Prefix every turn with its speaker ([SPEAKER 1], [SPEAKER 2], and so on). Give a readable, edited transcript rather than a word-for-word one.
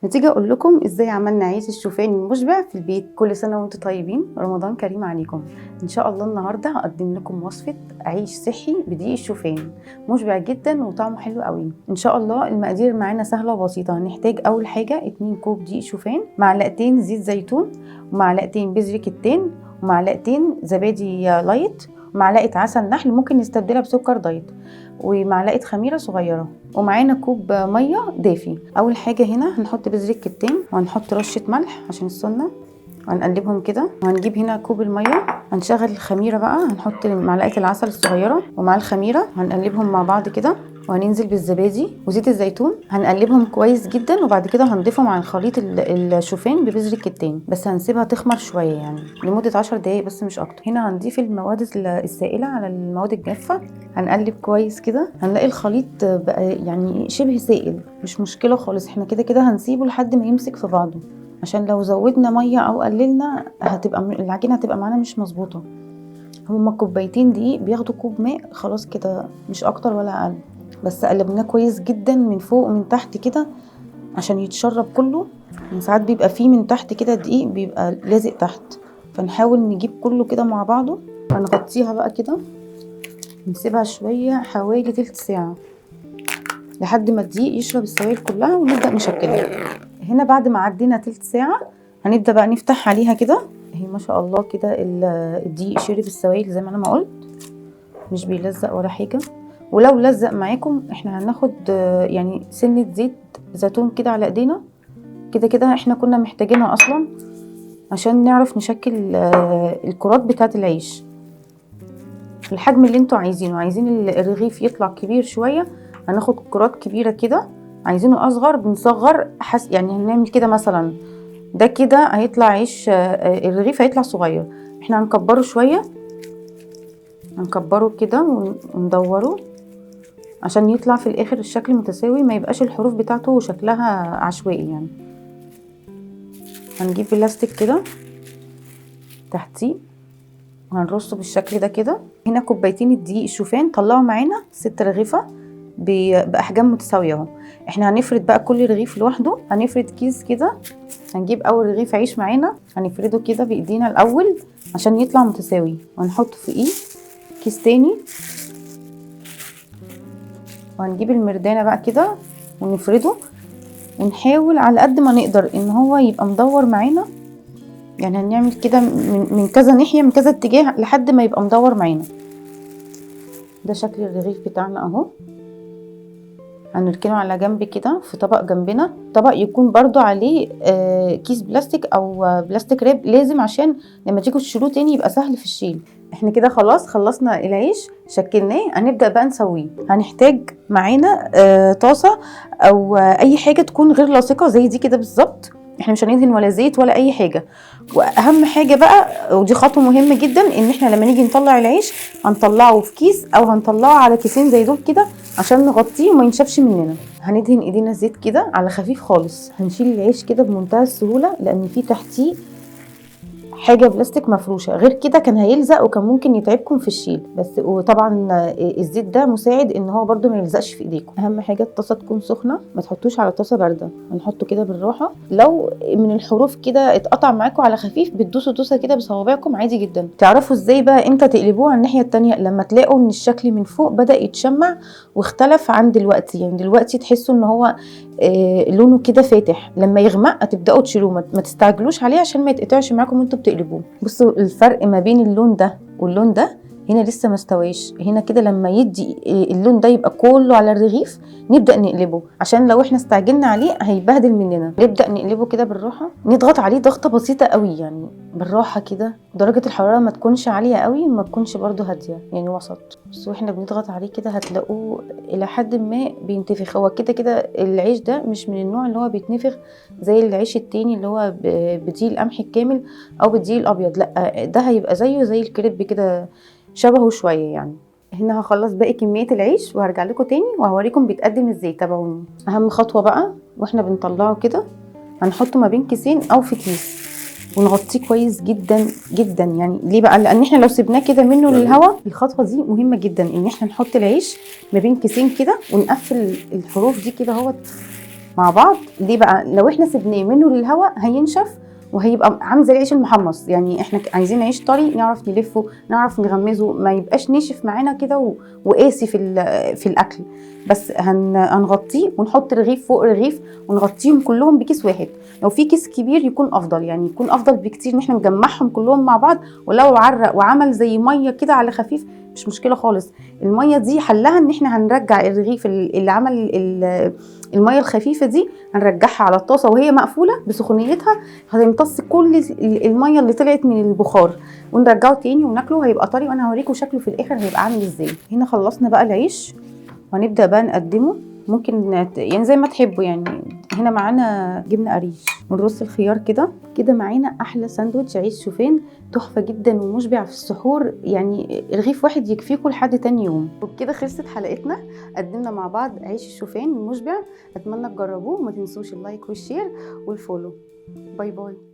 [SPEAKER 1] ما تيجي اقول لكم ازاي عملنا عيش الشوفان المشبع في البيت. كل سنة وانتم طيبين، رمضان كريم عليكم. ان شاء الله النهارده هقدم لكم وصفه عيش صحي بدقيق الشوفان، مشبع جدا وطعمه حلو قوي. ان شاء الله المقادير معانا سهلة وبسيطة. هنحتاج اول حاجة 2 كوب دقيق شوفان، معلقتين زيت زيتون، ومعلقتين بذر كتان، ومعلقتين زبادي light، معلقه عسل نحل ممكن نستبدلها بسكر diet، ومعلقة خميره صغيرة، ومعانا كوب مية دافي. اول حاجة هنا هنحط بذر الكتان، وهنحط رشه ملح عشان السنة، وهنقلبهم كده. وهنجيب هنا كوب المية، هنشغل الخميره بقى، هنحط معلقه العسل الصغيرة ومع الخميره، هنقلبهم مع بعض كده. وهننزل بالزبادي وزيت الزيتون، هنقلبهم كويس جدا. وبعد كده هنضيفهم على خليط الشوفان ببذر الكتان، بس هنسيبها تخمر شوية يعني لمدة 10 دقايق بس مش اكتر. هنا هنضيف المواد السائلة على المواد الجافه، هنقلب كويس كده. هنلاقي الخليط بقى يعني شبه سائل، مش مشكلة خالص، احنا كده كده هنسيبه لحد ما يمسك في بعضه، عشان لو زودنا مية او قللنا هتبقى العجينة هتبقى معانا مش مظبوطة. هما كوبايتين دقيق بياخدوا كوب ماء، خلاص كده مش اكتر ولا اقل. بس قلبناه كويس جدا من فوق ومن تحت كده عشان يتشرب كله. من ساعات بيبقى فيه من تحت كده دقيق بيبقى لازق تحت، فنحاول نجيب كله كده مع بعضه. هنغطيها بقى كده، نسيبها شوية حوالي تلت ساعة لحد ما الدقيق يشرب السوائل كلها، ونبدأ نشكلها. هنا بعد ما عدينا تلت ساعة هنبدأ بقى نفتح عليها كده. اهي ما شاء الله كده الدقيق شرب السوائل زي ما انا ما قلت، مش بيلزق ولا حاجة. ولو لزق معاكم احنا هناخد يعني سنة زيت زيتون كده على ايدينا كده كده، احنا كنا محتاجينها اصلا عشان نعرف نشكل الكرات بتاعة العيش الحجم اللي انتوا عايزينه. عايزين الرغيف يطلع كبير شوية هناخد كرات كبيرة كده، عايزينه اصغر بنصغر حس، يعني هنعمل كده مثلا ده كده هيطلع عيش، الرغيف هيطلع صغير، احنا هنكبره شوية، هنكبره كده وندوره عشان يطلع في الاخر الشكل متساوي، ما يبقاش الحروف بتاعته شكلها عشوائي يعني. هنجيب بلاستيك كده تحتيه وهنرصه بالشكل ده كده. هنا كوبايتين الدقيق الشوفان طلعوا معانا 6 رغيفة بأحجام متساوية اهو. احنا هنفرد بقى كل رغيف لوحده، هنفرد كيس كده. هنجيب اول رغيف عيش معانا هنفرده كده بايدينا الاول عشان يطلع متساوي، وهنحط فوقيه كيس تاني، وهنجيب المردانة بقى كده ونفرده، ونحاول على قد ما نقدر ان هو يبقى مدور معانا. يعني هنعمل كده من كذا ناحية، من كذا اتجاه، لحد ما يبقى مدور معانا. ده شكل الرغيف بتاعنا اهو. هنركنه على جنب كده في طبق جنبنا، طبق يكون برضو عليه كيس بلاستيك او plastic wrap لازم، عشان لما تيجوا تشيلوه تاني يبقى سهل في الشيل. احنا كده خلاص خلصنا العيش شكلناه، هنبدأ بقى نسويه. هنحتاج معانا طاسة او اي حاجة تكون غير لاصقة زي دي كده بالظبط. احنا مش هندهن ولا زيت ولا اي حاجة. واهم حاجة بقى، ودي خطوة مهمة جدا، ان احنا لما نيجي نطلع العيش هنطلعه في كيس او هنطلعه على كيسين زي دول كده عشان نغطيه وما ينشفش مننا. هندهن ايدينا زيت كده على خفيف خالص. هنشيل العيش كده بمنتهى السهولة لان في تحتيه حاجة بلاستيك مفروشة، غير كده كان هيلزق وكان ممكن يتعبكم في الشيل بس. وطبعا الزيت ده مساعد ان هو برده ما يلزقش في ايديكم. اهم حاجة الطاسة تكون سخنة، ما تحطوش على طاسة باردة، هنحطه كده بالراحة. لو من الحروف كده اتقطع معاكم على خفيف بتدوسوا دوسة كده بصوابعكم عادي جدا. تعرفوا ازاي بقى امتى تقلبوه على الناحية التانية؟ لما تلاقوا ان الشكل من فوق بدأ يتشمع واختلف عن دلوقتي، يعني دلوقتي تحسوا ان هو لونه كده فاتح، لما يغمق تبداوا تشيلوه، ما تستعجلوش عليه عشان ما يتقطعش معاكم وانتوا بتقلبوه. بصوا الفرق ما بين اللون ده واللون ده، هنا لسه ما استواش، هنا كده لما يدي اللون ده يبقى كله على الرغيف نبدا نقلبه، عشان لو احنا استعجلنا عليه هيبهدل مننا. نبدا نقلبه كده بالراحة، نضغط عليه ضغطه بسيطة قوي يعني بالراحة كده، درجه الحرارة ما تكونش عالية قوي وما تكونش برده هادية، يعني وسط. بس واحنا بنضغط عليه كده هتلاقوه الى حد ما بينتفخ. هو كده كده العيش ده مش من النوع اللي هو بيتنفخ زي العيش التاني اللي هو بدقيق القمح الكامل او بدقيق الابيض، لا ده هيبقى زيه زي الكريب كده، شبهه شوية يعني. هنا هخلص باقي كمية العيش وهرجع لكم تاني وهوريكم بيتقدم ازاي، تابعوني. اهم خطوة بقى واحنا بنطلعه كده هنحطه ما بين كيسين او في كيس ونغطيه كويس جدا جدا. يعني ليه بقى؟ لان احنا لو سيبناه كده منه للهواء. الخطوة دي مهمة جدا، ان احنا نحط العيش ما بين كيسين كده ونقفل الحروف دي كده اهوت مع بعض. ليه بقى؟ لو احنا سيبناه منه للهواء هينشف وهيبقى عامل زي العيش المحمص. يعني احنا عايزين عيش طري نعرف نلفه، نعرف نغمزه، ما يبقاش ناشف معانا كده وقاسي في الاكل. بس هنغطيه ونحط رغيف فوق رغيف ونغطيهم كلهم بكيس واحد. لو في كيس كبير يكون افضل، يعني يكون افضل بكتير ان احنا نجمعهم كلهم مع بعض. ولو عرق وعمل زي مية كده على خفيف مش مشكلة خالص، المية دي حلها ان احنا هنرجع الرغيف اللي عمل المية الخفيفة دي، هنرجعها على الطاسه وهي مقفولة بسخونيتها، هتمتص كل المية اللي طلعت من البخار، ونرجعه تاني وناكله، هيبقى طري. وانا هوريكم شكله في الاخر هيبقى عامل ازاي. هنا خلصنا بقى العيش وهنبدا بقى نقدمه. ممكن يعني زي ما تحبوا. يعني هنا معانا جبنه قريش ونرص الخيار كده كده. معانا احلى ساندوتش عيش شوفان تحفة جدا ومشبع في السحور، يعني رغيف واحد يكفيكم لحد تاني يوم. وبكده خلصت حلقتنا، قدمنا مع بعض عيش الشوفان المشبع. اتمنى تجربوه وما تنسوش ال like وال share وال follow. bye bye.